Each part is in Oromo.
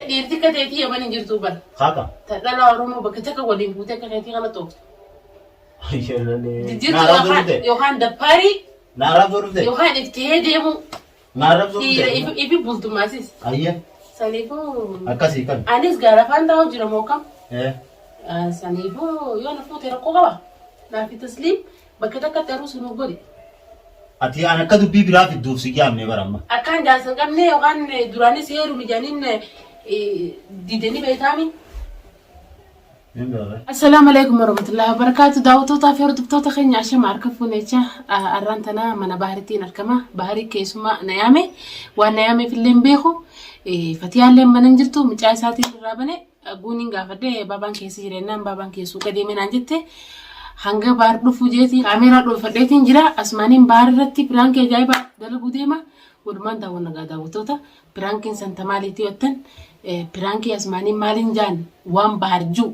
Dhiirti akka teetii yaman hin jirtuu bar. Haqa. Ta dhalaa Oromoo bakka takka waliin fuutee akka keetii kana tooftu. Jijjiirtuu Jijjiirtuu yookaan yookaan dappaarii Na arrabsoo dhufte. yookaan iftihee deemuu Na arrabsoo dhiira dhufte. ifi ifi bultumaasis. Ayya. Saniifuu Akkasii kan. anis gaara afaan taa'u jira moo kam? Eh. Saniifuu yoo na fuute rakkoo qaba. Naafi tasliim bakka takkatti aruusa nuuf godhi. Ati an akka dubbii biraa fidduuf si yaamne bara amma. Akkaan jaarsa hin qabne yookaan duraanis heerumi jedhaniin didanii beekaami. Hin beekaa. Assalaamu alaikum warahmatullahi wabarakatuh. Daawwattootaa fi hordoftoota keenya ashama harka fuunecha arraan tana mana baharittiin argama. Baharii keessummaa na yaame. Waan na yaameef illee hin beeku. Fatiyaallee mana hin jirtu mucaa isaatiin irraa bane. Guuniin gaafadhe baabaan keessa jira jennaan baabaan kee suuqa deeme naan jette. Hanga baar dhufu jeetii kaameeraa dhoofadheetiin jira. Asumaaniin baar irratti piraankii ajaa'ibaa dalaguu deema. Walumaan daawwanna gaa daawwattoota. Piraankiin santa maaliitii jettan piraankii asumaaniin maaliin jaan waan baar jiru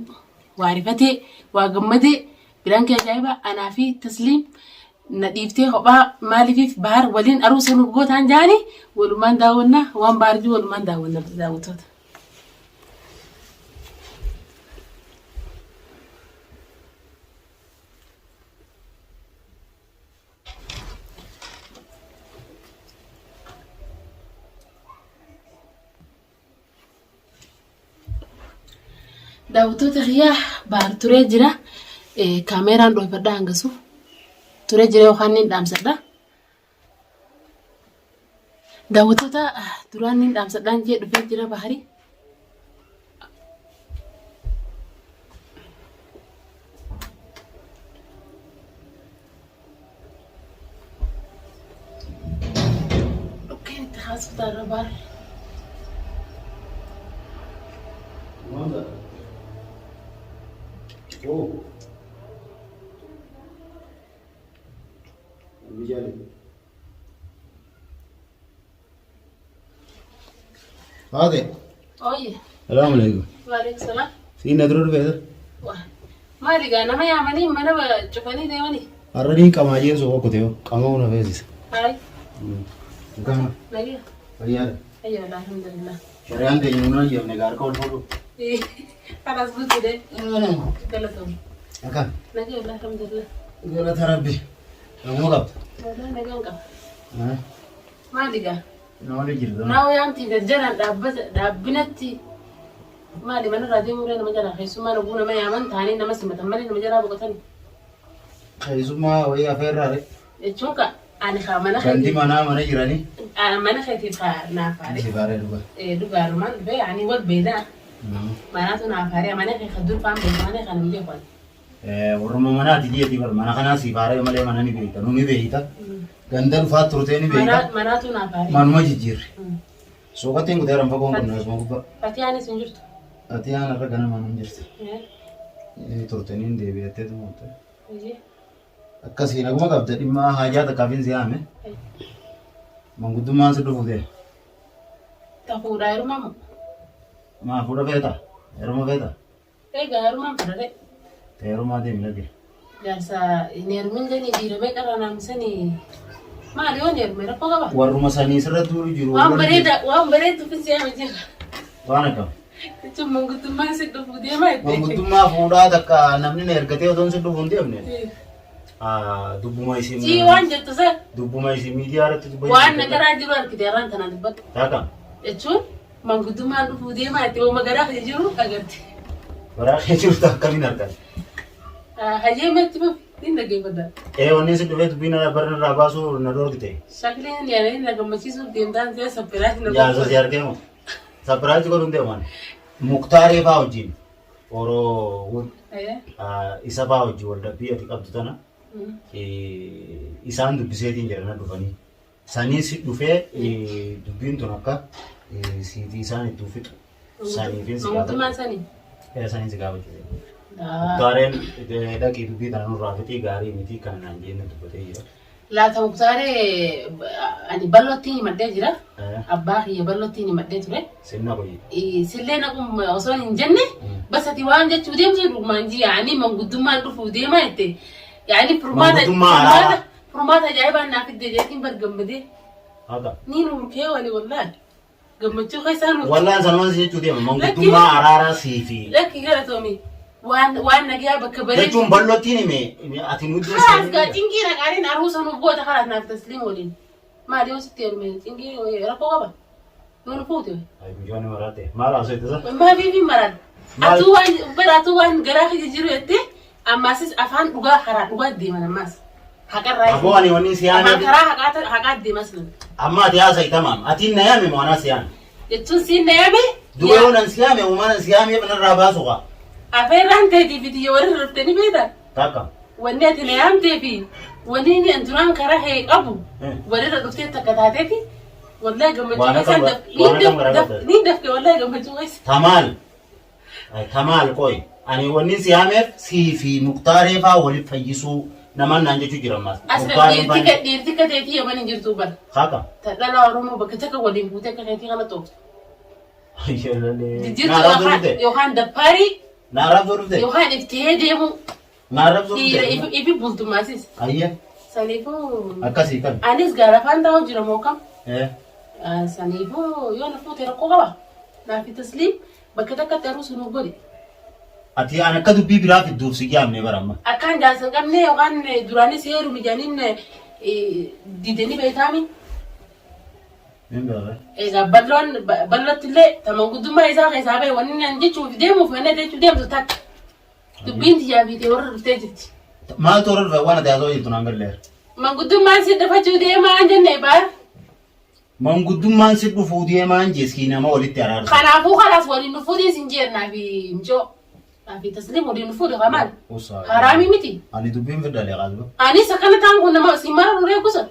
waa rifatee waa gammadee piraankii ajaa'ibaa anaa fi tasliim na dhiiftee kophaa maaliifiif baar waliin aruusa nuuf gootaan jaani walumaan daawwanna waan baar jiru walumaan daawwanna daawwattoota. Daawwattoota kiyyaa baar turee jira. Kaameeraan dhoofadha hangasu. Turee jira yookaan niin dhaamsadha. Daawwattoota duraan niin dhaamsadhaan jee dhufee jira bahari. Dhukkeen itti kaasuutaa irra baar. Manda. Oh. Bijali. Haade. Ooyye. Salaamu alaikum. Waalaikum salaam. Siin na dura dhufee Maali gaa nama yaamanii mana cufanii deemanii? Har'a niin qamaa jeen soo okkotee qamaa una feesisa. Hayi. Kana Nagaya. fayyaadha. Ayyo alhamdulillah. Shari'aan keenya nuun hayyamne gaarka ol fuudhu. Kanas guutuudhe. Galatoom. Akkam. Nagaya alhamdulillah. Galata rabbi. Namuu qabda. Wallahi nagaan qaba. Maali gaa? Nooli jirtu. Naa wayaamti jarjaraan dhaabbata dhaabbinatti maali manarraa deemuu nama jalaa keessummaa naguu nama yaaman taanii nama simatan malee nama jalaa boqotani. Keessummaa wayii afeerraa re. Jechuun ka ani kaa mana Gandi keetiif manaa mana jiranii. mana keetiif kaa naaf haare. Si baaree dhugaa. Dhugaarumaan dhufee ani wal beedaa manaatu naaf haare mana kee kan dur faan beeku mana kan hin beeku ani. Warruma manaati jeetii bar mana kanaa siif haaree malee mana ni beekta nu ni beekta. Ganda dhufaa turtee ni beekta. Manaatu naaf haare. Manuma jijjiirre. Suuqattiin kuteeran fagoon kun asuma gubbaa. Fatiyaanis hin jirtu. Fatiyaan har'a ganama hin jirti. Turtanii hin deebi'attee tumte. Akkasii naguma qabda dhimma haajaa takkaaf hin si'aame. Manguddummaan si dhufu ta'e. Tafuudhaa heerumaa moo? Maa fuudha feeta? Heeruma feeta? Egaa heerumaan fedha Heerumaa deemi dhage. Jaarsa hin heerumin janii dhiira meeqa irraa naamsanii maali yoo hin heerume rakkoo qaba? Warruma sanii sirra duulu jiru. Waan bareeda waan bareeddu fi si'aame jira. Waan akkam. Jechuun manguddummaan si dhufuu deema jette. Manguddummaa fuudhaa takka namni na ergatee otoo si dhufu hin deemne. Dubbuma isin. Sii waan jettu san Dubbuma isin miidiyaa irratti dubbachuu. waan nagaraa jiru argite har'aan tana dubbadhu. Taaka. Jechuun manguddummaan dhufuu deema jette waan garaa kee jiru agarte. Garaa kee jiru akkamiin argate? Hayyee meetti fufi niin dhaggeeffadha. Ee wanni si dhufee dubbii na barra irraa baasuu na dhoorgite. Shakliin yaadanii na gammachiisuuf deemtaan si'a sapiraayis na Jaarsa si argee moo? Sapiraayis godhuun deeman. Muktaaree faa wajjin oroo isa faa wajjin wal dhabbii ati qabdu tana isaan dubbiseetiin jira na dhufanii. Sanii si dhufee dubbiin tun akka siitii isaan iddoo fixu. Saniifin si Mootummaan sanii. Saniin si gaafachuu. Muktaareen dhaqii dubbii tana nurraa fixii gaarii miti kana naan jennee dubbatee jira. Laata Muktaaree ani bal'ootti himadhee jira. Abbaa kiyya bal'ootti himadhee ture. Sinna qoyyi. Sillee naqum osoo hin jenne bas ati waan jechuu deemtu dhugumaan ji yaani manguddummaan dhufuu deema jette. Yaani furmaata Manguddummaa araaraa. furmaata ajaa'ibaan naaf fidde jeetiin bargammadee. Haqa. Niin urkee wali wallaahi. Gammachuu keessaa nu. Wallaan sanumaan si jechuu deema. Manguddummaa araaraa sii fi. Lakki galatoomi. Waan waan nagayaa bakka bareedu. Jechuun bal'ootti hime ati nu iddoo Kalaas gaa cinqii naqaaniin aruusa nuuf goota kalaas naaf tasliim waliin. Maali yoo sitti heerume cinqii rakkoo qaba? Yoo nu fuute. Ay guyyaan maraate. Maal haasoo ittisa? Maaliif hin maran? Maal? Atuu waan bara atuu waan garaa kee jiru jettee ammaasis afaan dhugaa karaa dhugaa deeman ammaas. Haqarraa. Aboo ani wanni si Afaan yaame. karaa haqaa haqaa deemas nan. Amma ati haasa'e tamaam. Atiin na yaame moo anaa si yaame? Jechuun siin na yaame. Duba yoo nan si yaame uumaa nan si yaameef narraa baasu kaa. Afeerraan teetii fi tiyya warri dhuftee ni beektaa? Takka. Wanni ati na yaamtee fi wanni inni an duraan karaa kee qabu walirra dhuftee takka taateeti wallahi gammachuu Waan akkam keessaan waan akkam garaa qabda. ni dafke wallahi gammachuu keessa. Tamaal. Ay, Tamaal qoy. Ani wanni si yaameef sii fi Muktaaree faa waliif fayyisuu namaan naan jechuu jira ammaas. Asirra Muktaaree dhiirti faan. ka dhiirti ka teetii yaman hin jirtu bara. Haqa. Ta dhalaa Oromoo bakka takka waliin buutee akka keetii kana tooftu. Jijjiirtu Naa rabsuu yookaan dhufte. yookaan dappaarii Naa rabsuu dhufte. yookaan iftee deemuu Naa rabsuu dhiira dhufte. ifi ifi bultumaasis. Ayya. Saniifuu Akkasii kan. anis gaara afaan taa'u jira moo kam? Eh. Saniifuu yoo na fuute rakkoo qaba. Naafi tasliim bakka takkatti aruusa nuuf godhi. Ati an akka dubbii biraa fidduuf si yaamne bara amma. Akkaan jaarsa hin qabne yookaan duraanis heerumi jedhaniin didanii beekaami. Hin beekaa. Egaa bal'oon bal'ootti illee ta manguddummaa isaa keessaa bahe wanni nan jechuuf deemuuf wanni jechuuf deemtu takka. Dubbiin tiyyaa fiitee warra dhuftee jirti. Maaltu warra dhufe waan ati haasawaa jirtu naan galleera. Manguddummaan si dhufachuu deemaa hin jenne baar. Manguddummaan si dhufuu deemaan jee sii nama walitti araarsu. Kanaafuu kalaas waliin nu fuudhiin sin jeen naa fi micoo. Naa fi tasliim waliin nu fuudhi kaa maal? Usaa. Haraamii miti. Ani dubbiin fiddalee qaasba. Anis akkana ta'an kun nama siin mara ruree kusa.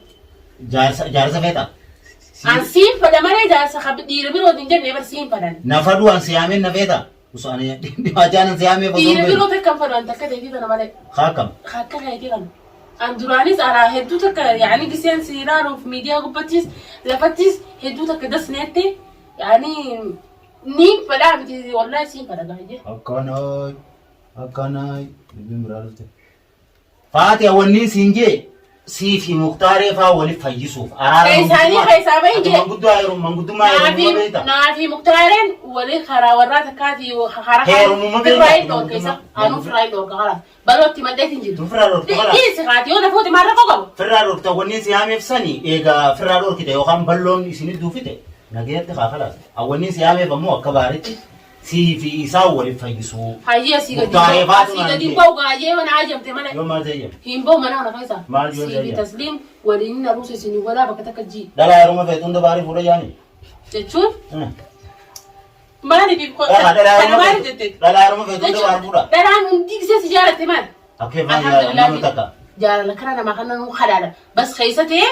Jaarsa jaarsa feeta. An siin fedha malee jaarsa kan dhiira birootiin hin jenne bar siin fedhan. Na fadhu an siyaameen na feeta. Usaa ani dhibaajaan an siyaamee osoo hin Dhiira beeku. biroo takka hin fedhu an takka ta'eetii tana malee. Haakam. Akka keetii kana. An duraanis alaa hedduu takka yaani giseen si ilaaluuf miidiyaa gubbattis lafattis hedduu takka dasneette yaani niin fedhaa miti wallahi siin fedha baay'ee. Akkanaay akkanaay dubbiin biraa dhufte. Faatiya wanni siin jee sii fi Muktaaree faa waliif fayyisuuf araara Keessaanii manguddummaa- keessaa bahin Ati jee. manguddoo heerum manguddummaa heerumuma beekta. Naa fi Muktaareen wali karaa warraa takkaati karaa Heerumuma beekta. Firraa hin dhoorka isa. Anuu firraa hin dhoorka karaa. Balootti maddeet hin jiru. Tun firraa dhoorkita karaa. Dhiisi kaati yoo na fuute maal rakkoo qabu? Firraa dhoorkita wanni si yaameef sani egaa firraa dhoorkite yookaan balloon isin duufite nagayatti haa kalaas. Wanni si yaameef ammoo akka baaritti sii fi isaan waliif fayyisuu. Hayyee asii gadi Muktaaree faatu asii naan gadi jee. ba'u gaayee mana ajamte malee. Yoo maal ta'e Hin ba'u mana kana keessa. Maal yoo Sii fi ta'e? tasliim waliin na ruusa isin walaa bakka takka ji. Dhalaa yeroo feetu hunda baarii fuudha jaani. Jechuun maaliif Dhalaa kana yeroo maaliif feetu jette? dhalaa yeroo feetu hunda baarii fuudha. Dhalaan hundi gisee si jaalatte maal? Akka ifaan nama takka. Jaalala kana namaa kana nu halaala. Bas keessa ta'ee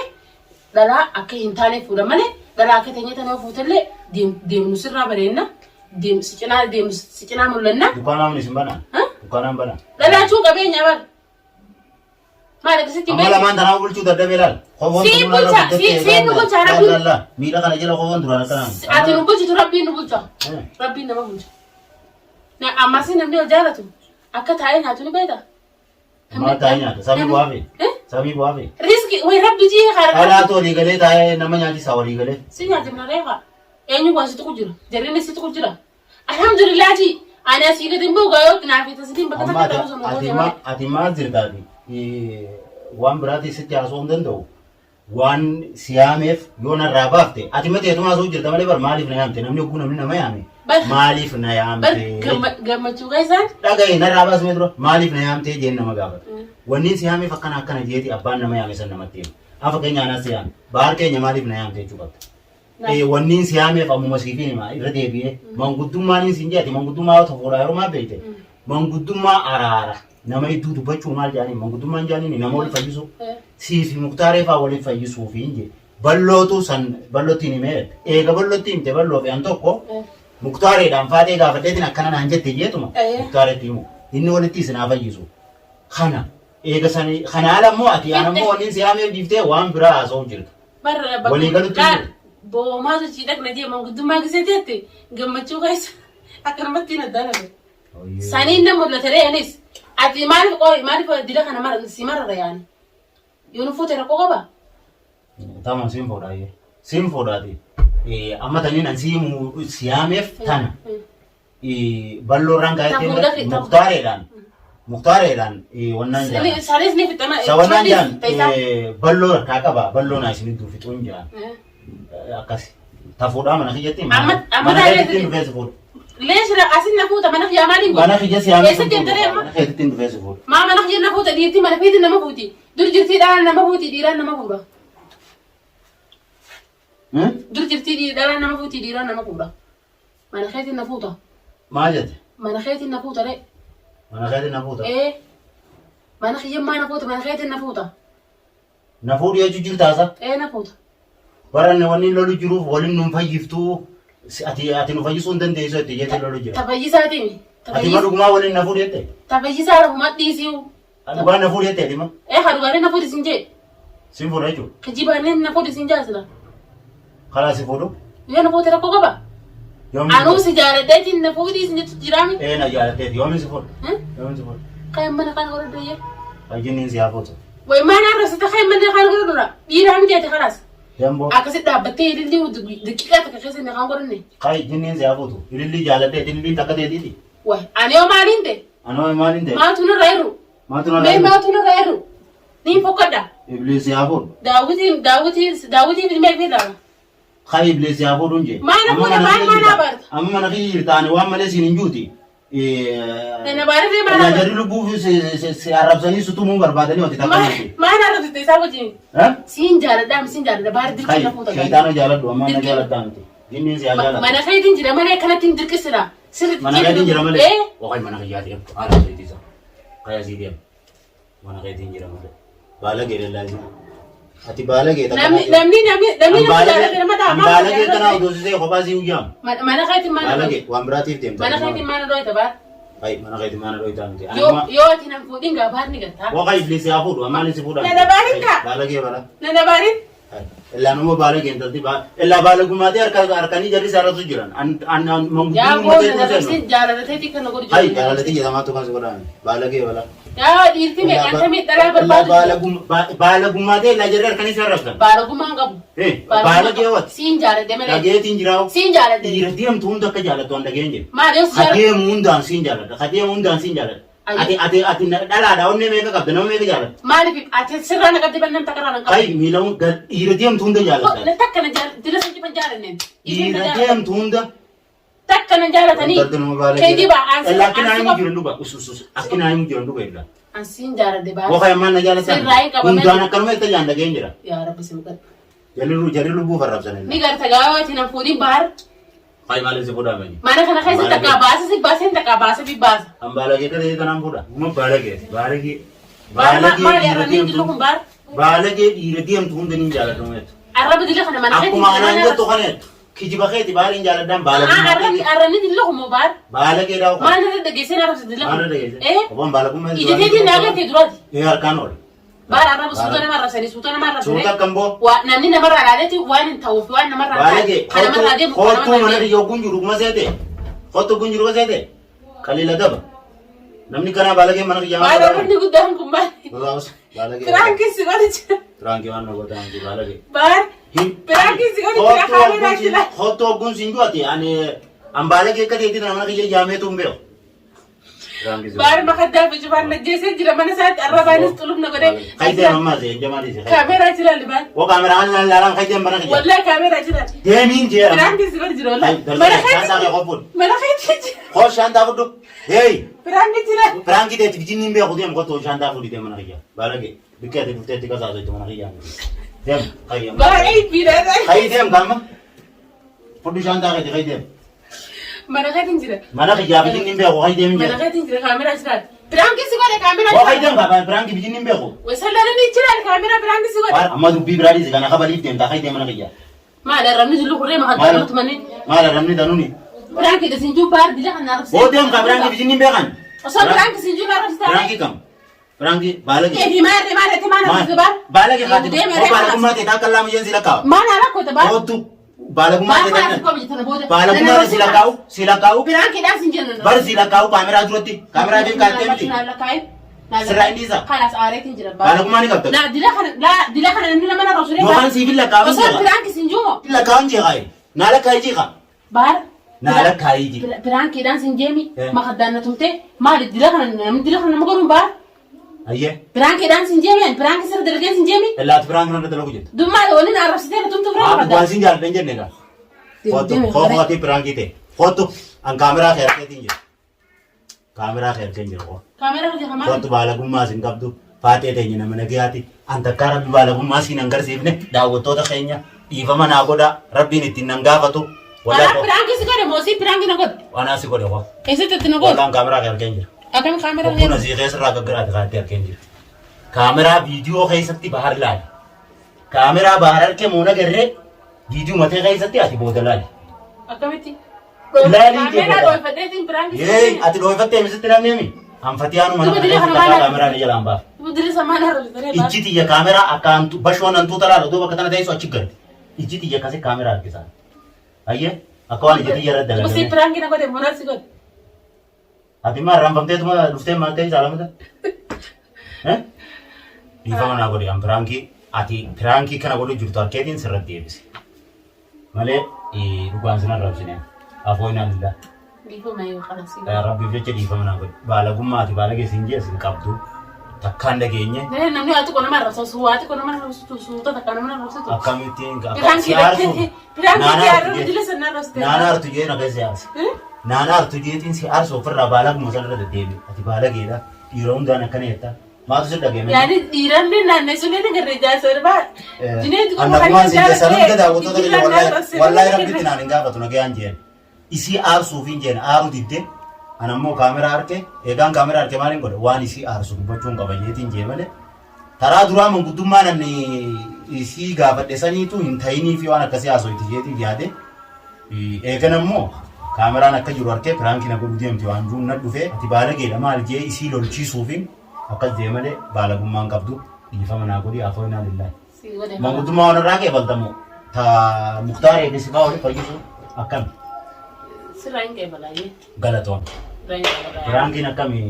dhalaa akka hin taane fuudha malee dhalaa akka teenyee tana yoo fuutellee deemnu sirraa bareenna. Deem si cinaa deemnu si cinaa mul'anna. Dukkaanaan isin banaa. Ha? Dukkaanaan banaa. Dhalaa chuu qabeenya bar. Maal akkasitti Amma beeku? lamaan tanaa bulchuu dadhabee laal. Kofoon Siin duraan bulcha, irra siin- siin nu bulcha, Laal Rabbiin. laal miila kana jala kofoon duraan akkanaan. Ati nu bulchitu rabbiin nu bulcha. Eh. Rabbiin nama bulcha. Na ammas namni ol jaalatu akka taa'ee nyaatu ni beekta. Maal taa'ee nyaata? Samii bu'aa fi? Eh? Samii bu'aa fi? Riski way rabbi jii karaa. Dhalaatu walii galee taa'ee nama nyaachisa walii galee. Si nyaate mana reefa. Eenyu waa si tuqu jira? Jarri si tuqu jira. Alhamdulillah ji. Ani asii gadi immoo gaayoo naaf tasliin bakka Amma takka ati ta'uu sana ati goote ma malee. ati maal jirtaati? Waan biraatii sitti haasa'uu hin danda'u. Waan si yaameef yoo narraa baafte ati ma teetuma haasa'uu jirta malee bar maaliif na yaamte namni hogguu namni nama yaame Bar- maaliif na Bar yaamte gammachuu keessaan dhagaye narraa baasmee dura maaliif na yaamte jeen nama gaafata. Wanni si yaameef akkana akkana jeeti abbaan nama yaame san namatti hima. Afa keenya anaa si yaame baar keenya maaliif na yaamte jechuu qabda. Wanni si yaameef ammuma siif hima irra deebi'ee manguddummaan siin jeeti manguddummaa yoo ta'u yeroo maal beekte manguddummaa araara nama hedduu dubbachuu maal jaaniin manguddummaan jaaniin nama wal fayyisuu sii fi muktaaree fa'aa waliin fayyisuu fi hin jee ballootu san ballootti himee eega ballootti himte balloo fi an tokko muktaareedhaan faatee gaafadheetiin akkana naan jette jeetuma muktaareetti himu inni walitti isin haa fayyisu kana eega sanii kana ala immoo ati an ammoo wanni si yaameef dhiiftee waan biraa haasa'uu jirta. Bar bakka Walii galutti hin jiru. Boomaa sochii dhaqna jee manguddummaa gisee teette gammachuu keessa akkanumatti hin addaan hafe. Saniin na mul'ate ree anis. Ati maaliif qoy maaliif dila kana mara si marara yaani. Yoo nu fuute rakkoo qaba. Tamam siin fuudhaa iyyee. Siin fuudhaati. Amma taniin an si siyaameef tana. Balloo irraan Ta fuudha kaayatee fi- ta- muktaareedhaan muktaareedhaan wannaan jaan. Sanis ni fixama. Sawannaan jaan balloo harkaa qaba balloo naa isin iddoo fixuun jaan akkas. Ta fuudhaa mana kiyyatti Amma- amma mana taa'ee keetti dhufee si fuudha. Leesh asin na fuuta mana kiyyaa maaliin godhu? Mana kiyya siyaamee Eessa deemtee amma? mana keetti dhufee si fuudha. Maa mana kiyya na fuuta dhiirtii mana fiiti nama fuuti. Dur jirtii dhalaan nama fuuti dhiiraan nama fuudha. Dur jirtii dhalaan nama fuuti dhiiraan nama fuudha. Mana keetiin na fuuta. Maal jette? Mana keetiin na fuuta ree. Mana keetti na fuuta. Ee. Mana kiyya maa na fuuta mana keetiin na fuuta. Na fuudhi jechuu jirtaasa? Ee na fuuta. Baranne wanni lolu jiruuf waliin nun fayyiftuu ati nu fayyisuu hin dandeessu itti jettee lolu jira. Tafayyisaatiin. Ati ma dhugumaa waliin na fuudhi jette? Tafayyisaa rafuma dhiisiu. Dhugaa na fuudhi jette ati ma? Ee hadugaaree na fuudhi sin jee. Sin fuudha jechuudha. Kijibaanee na fuudhi sin jaasila. Karaa si fuudhu? Yoo na fuute rakkoo qaba. Yoomiin Anuu si jaaladheetiin na fuudhii sin jettu jiraami. Ee na jaalatteeti. Yoomiin si fuudha? Yoomiin si fuudha? Kan mana kana godhadhu iyyee. Fayyinni si haa fuutu. Way maal arrabsite kan mana kana godhadhudha. Dhiiraa miti ati kalaas. Jamboo. Akkasitti dhaabbattee ilillii daqiiqaa takka keessa inni kan godhanne. Kai jinniin si haa fuutu. Ilillii jaalatteeti. Ililliin takka teetiiti. Way ani yoo maaliin ta'e? Anoo maaliin ta'e? Maatu nurra jiru? Maatu narraa Mee jiru? maatu nurra jiru? Niin fokkadha. Ibliis si haa fuudhu. Daawwitiin daawwitiin daawwitiin ilma ifii lama. Kai ibliis si haa fuudhu hin jee. Maal Amma fuudha? mana Maal kiyya maal jirta. abaarta? Amma mana kiyya jirta. Ani waan malee siin hin juuti. Nana baarirree maal abaarta? Jarri lubbuu si arrabsanii sutumuu barbaadanii hojii takka Maal miti. maal arrabsite isaa wajjin? Eh? Siin jaaladha siin jaaladha baar dirqii Kai na fuuta. shayitaana jaaladhu amma na Dirqii. jaaladhaa miti. Jinniin si haa jaalatu. Mana keetiin jira malee akkanatti hin dirqisira. Sirriitti Mana keetiin jira malee. Ee Waqay mana kiyyaa deemu. Haala keetii isa. Kaya sii deemu. Mana keetiin jira malee. Baala gee lallaa Ati baala gee takka. namni namni namni namni nama jaalate nama ta'a. Baala gee tanaa odoo sisee kophaa sii uyyaamu. Mana keetiin maal Baala gee waan biraatiif deemta. Mana keetiin maal dhooyta baar? Ay mana keetiin maal dhooytaa miti. Yoo yoo ati nan fuudhin gaa baar ni gattaa. Waqay iblis haa fuudhu ammaan si fuudhan. Na dabaarin kaa. Baala gee bala. Na dabaarin. Illaa nama baala gee intalti baala. Illaa baala gumaatee harka harkanii jarri isaarratu jiran. An an Yaa manguddoo boo uummatee na tuusennu. dabsin jaalateetii kana godhu Hay jaalalati jedhamaatu kan si godhan. Baala gee bala. Yaa dhiirti meeqantamii dhalaa barbaadu. Baala gummaatee illaa jarri harkanii isaarratan. Baala gumaa hin qabu. Baala gee wati. Siin jaaladhe malee. Dhageetiin jiraa'u. Siin jaaladhe. Dhiira deemtu hunda akka jaalattu an dhageen jira. Maal yoo si jaaladhe? Kadeemu hundaan siin jaaladha. Kadeemu hundaan siin jaaladha. Ati ati ati dhalaadha onnee meeqa qabda nama meeqa jaaladha? Maaliif ati sirraa na qabdi bannaan takka irraa na qabdi. Kai miila dhiira deemtu hunda jaaladha. Na takka na jaaladhe. Dila san jifan jaalanne. Dhiira deemtu hunda. Takka na jaalatanii. Intalti nama baala Keetii baa ansi Illaa akki naa ansi himu qofa. jiran dhuga. Us us us. Akki naa himu jiran dhuga illaa. Ansiin jaaladhe baa. Waxa ammaan na jaalatan. Sirraa hin qabame. Hundaan akkanuma itti jaan dhageen jira. Yaa Rabbi si muqadhu. Jarri lubbuu farrabsan Ni illaa. garta gaafa ati na fuudhin baar. Kai maaliif si fuudhaa mani? Mana kana keessa takkaa baasa si baaseen takkaa baasa fi baasa. An baalagee ta'e tanaan fuudha. Uma baalagee. Baalagee. Baar Baalagee maali dhiira arrabni deemtu. dillu kun baar. Baalagee dhiira deemtu hunda ni jaaladhu meetu. Arraba dilla kana mana keessa. Akkuma anaan jettu kana jettu. Kijiba keeti baaliin jaaladhaan baalagummaa Arrabni keeti. arrabni dillu kun moo baar. Baalagee dhaa'u. Maal irra dhageessee na arrabsi dilla kun. Maal irra dhageessee? Eh. Obboon baalagummaa Ija teetiin na agartee duraati. Ee harkaan oole. Baar arraba suuta nama arrabsanii suuta nama arrabsanii. Suuta akkam boo? Waa namni namarraa ilaaleeti waan hin ta'uuf waan namarraa Baalagee kan namarraa deemu kan kottuu namarraa mana deemu. kiyya ogguun jiru kuma seete. Kottuu ogguun jiru kuma seete. Qaliila daba. Namni kanaa baalagee mana kiyyaa Maal arrabni guddaan kun maal? Baalagee. Firaankii si godhi jira. Firaankii waan na godhaa miti baalagee. Baar. Firaankii si godhi jira kaameeraa jira. Kottuu ogguun siin du'ate ani an baalagee akka ta'etti mana kiyya jaameetu hin beeku. Baar makaddaa fi cufaan najjeesee jira mana isaatti arrabaanis xulubna godhee. Kaydee ammaa see jamaa dhiise. Kaameeraa jira libaan. Woo kaameraa kan laalaan kaydee mana kiyya. Wallahi kaameeraa jira. Deemiin jeera. Firaankii si godhi jira wallahi. Mana keetii kee qofuun. Mana keetii jira. Koo shaantaa fudhu. Hey. Firaankii jira. Firaankii teetti bijinni hin beeku deem kottu shaantaa fudhi deem mana kiyya. Baalagee. Bikka ati dhuftee itti kasaasu itti mana kiyya. Deem kayya. Baay'ee biidhaa. Kayi deem kaama. Fudhu shaantaa keeti kayi deem. Mana keetiin jira. Mana kiyyaa bijinni hin beeku kayi deem hin Mana jedhu. keetiin jira kaameraa jira. Firaankii si godhe kaameraa Koo kayi deem kaama firaankii bijinni hin beeku. Wasallalanii jira kaameraa firaankii si godhe. Amma dubbii biraa dhiisi kana kabaliif deemtaa kayi deem mana kiyya. Maal arrabni jullu kurree makan nuti manni. Maal arrabni danuuni. Firaankii isin juu baar dila kan arrabsee. Boo deem kaa firaankii bijinni hin beekan. Osoo firaankii isin juu arrabsitaa. Firaankii kam? Firaankii baalagee. Eefi maal maal itti maal arrabsitu baar. Baalagee kaati. Koo baalagummaa ta'e taakka lama jeen si lakkaa'u. Maal arakkoo baar. Kootu baalagummaa Baar ta'e maal taakka. koo biyya tana booda. Baalagummaa ta'e si lakkaa'u si lakkaa'u. Firaankiidhaan sin jenna. Bar si lakkaa'u kaameraa duratti kaameraa deem kaattee miti. Sirraa inni isa. Kalaas aareetiin jira. Baalagummaa ni qabda. Laa dila kana laa dila kana namni nama narra osoo Yookaan siif hin lakkaa'u Osoo jeeqa. firaanki sin juumo. Lakkaa'u jeeqa. Naa lakkaa'ii jiiqa. Baar. Naa lakkaa'ii jiiqa. Piraankiidhaan sin jeemi. Eh. Makaddaan na tumtee maali dila kana namni dila kana nama godhuun baar. Ayyee. Piraankiidhaan sin jeemi ani piraankii sirra dalageen sin jeemi. Laatu piraank nama dalagu jettu. Dub maali waliin arrabsitee na tumtu firaa Haa makaddaa. waan sin jaalladha hin jenne egaa. Kottu kootii piraankii ta'e. Kottu an kaameraa kee harkeetiin jira. Kaameraa kee harkeen jira koo. Kaameraa hojii kamaa. Kottu baalagummaa sin qabdu. Faaxee teenya nama nagayaati. An takkaa rabbi baalagummaa siin hangarsiifne daawwattoota keenya dhiifama naa godhaa rabbiin ittiin nan gaafatu. Anaa piraankii si godhe moo si piraankii na godhe? Anaa si godhe koo. Eessatti itti na godhe? Wallaan kaameraa kee harkeen jira. Akkam kaameraa Kun asii keessarraa gaggaraati kaatee harkeen jira. Kaameraa viidiyoo keessatti bahar laali. Kaameraa bahar harkee moo nagarree viidiyoo matee keessatti ati booda laali. Akkamitti? Laalii Kaameraa jedhama. dhooyfadheetiin piraankii si Yee godhe. ati dhoofattee misitti namni himi. Anfatiyaanu mana Duba kana dila kana keessatti takkaa maal kaameraa ni jalaan baaf. Duba dila samaan arrabsitee baar. Ijji tiyya kaameraa akka hantu bashoon hantuuta laala otoo bakka tana teessu achi galti. Ijji tiyya akkasi kaameraa harkisaan. Ayyee akka waan ija tiyya irratti Duba si dalagamee. piraankii na godhe moo si godhe? Ati immoo arraanfamteetuma dhuftee maal ta'e saalamata? Dhiifama naa godhi an piraankii ati piraankii kana godhu jirtu harkeetiin sirratti deebise. Malee dhugaan sin arrabsine. Afoo inaan illaa. Dhiifama yoo qarasii. Rabbiif jecha dhiifama naa godhi. Baalagummaa ati baalagee siin jee sin qabdu. Takkaan dhageenye. Namni waa xiqqoo nama arrabsa waa xiqqoo nama arrabsitu suuta takka nama arrabsitu. Akkamittiin Piraankii si aarsuuf. Piraankii arrabsu dila sana arrabsite. Naana artu jee na keessa yaase. Naana artu jeetiin si aarsu ofirraa baalaguma sanarra deddeebi'e. Ati baalageedha. Dhiira hundaan akkana jetta. Maaltu si dhaga'e? Yaani dhiirallee naannessuun ni garee jaarsa baa. Jineetu kun Annagumaan si jessa hunda daawwattoota keenya wallahi wallahi rabbitti naan hin gaafatu nagayaan jeen. Isii aarsuuf hin jeen aaru didde. An ammoo kaameraa harke eegaan kaameraa harke maaliin godhe waan isii aarsu dubbachuun qaba jeetiin jee malee. Taraa duraa manguddummaan ani isii gaafadhe saniitu hin ta'inii fi waan akkasii haasoyti jeetiin yaade. Eegan ammoo kaameraan akka jiru harkee piraankii na godhu deemti waan jiruun na dhufe ati baalageedha maal jee isii lolchiisuufin akkas jee malee baalagummaan qabdu dhiifama naa godhi afoo inaa lillahi. Manguddummaa waan irraa qeebaltamu ta Muktaar eebbisifaa oli fayyisu akkami Sirraa hin qeebalaayyee. galatoon. Sirraa hin qeebalaa. Piraankiin akkami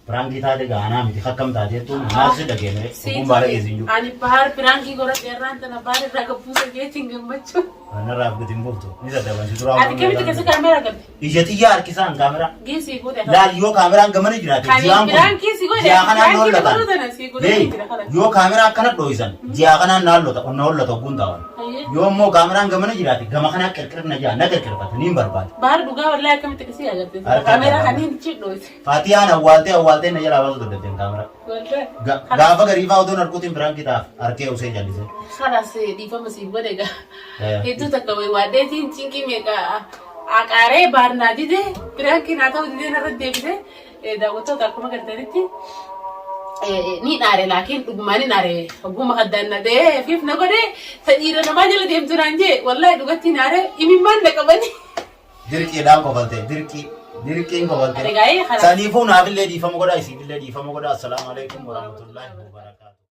Piraankii taate gaa anaa miti akkam taate jettuun maal si dhageenye ogummaa baala keessa hin jiru. Ani bahar piraankii godhadhe irraan tana bahar irraa gabbuusa jeetiin gammachuu. Kanarraa abdii hin buuftu ni dadhaban si duraa. Ati kamitti keessa kaameraa galte? Ija xiyyaa harkisaan kaameraa. Geessi godhe. Laal yoo kaameraan gamana jiraate Kan ji'aan kun piraankii si godhe ji'a kanaan piraankii hollatan. godhu tana si godhe Hey, jira kana. yoo kaameraa akkana dho'isan ji'a kanaan naan lota onna hollata ogguun taa'an. Hayyee. Yoo immoo kaameraan gamana jiraate gama kanaa qirqirna ji'a na qirqirfata niin barbaada. Bahar dhugaa wallahi akkamitti akkasii agarte. Harka Kaameraa irraa kanneen cidhooti. Fatiyaan awwaaltee awwaaltee na jalaa baasuu dadhabdeen kaameraa. Wallahi. Gaafa gariifaa otoon harkuutiin piraankii ta'aaf harkee usee jallisee. Khalas dhiifama siif godhe egaa. Eh. Hedduu takka wayi waadheetiin cinqii meeqa aqaaree baarnaa dide piraankii naa ta'uu didee narra deebise daawwattoota akkuma gartanitti ni dhaare laakiin dhugumaan ni dhaare hogguma kaddaan na dhee fiif na godhe ta dhiira namaa jala deemtu naan jee wallahi dhugatti naare imimmaan na qabani. Dirqiidhaan kofalte dirqii dirqiin kofalte. Ani gaa'ee kana. Saniifuu naafillee dhiifama godhaa isiifillee dhiifama godhaa. Assalaamu alaikum warahmatullahi wabarakatuh.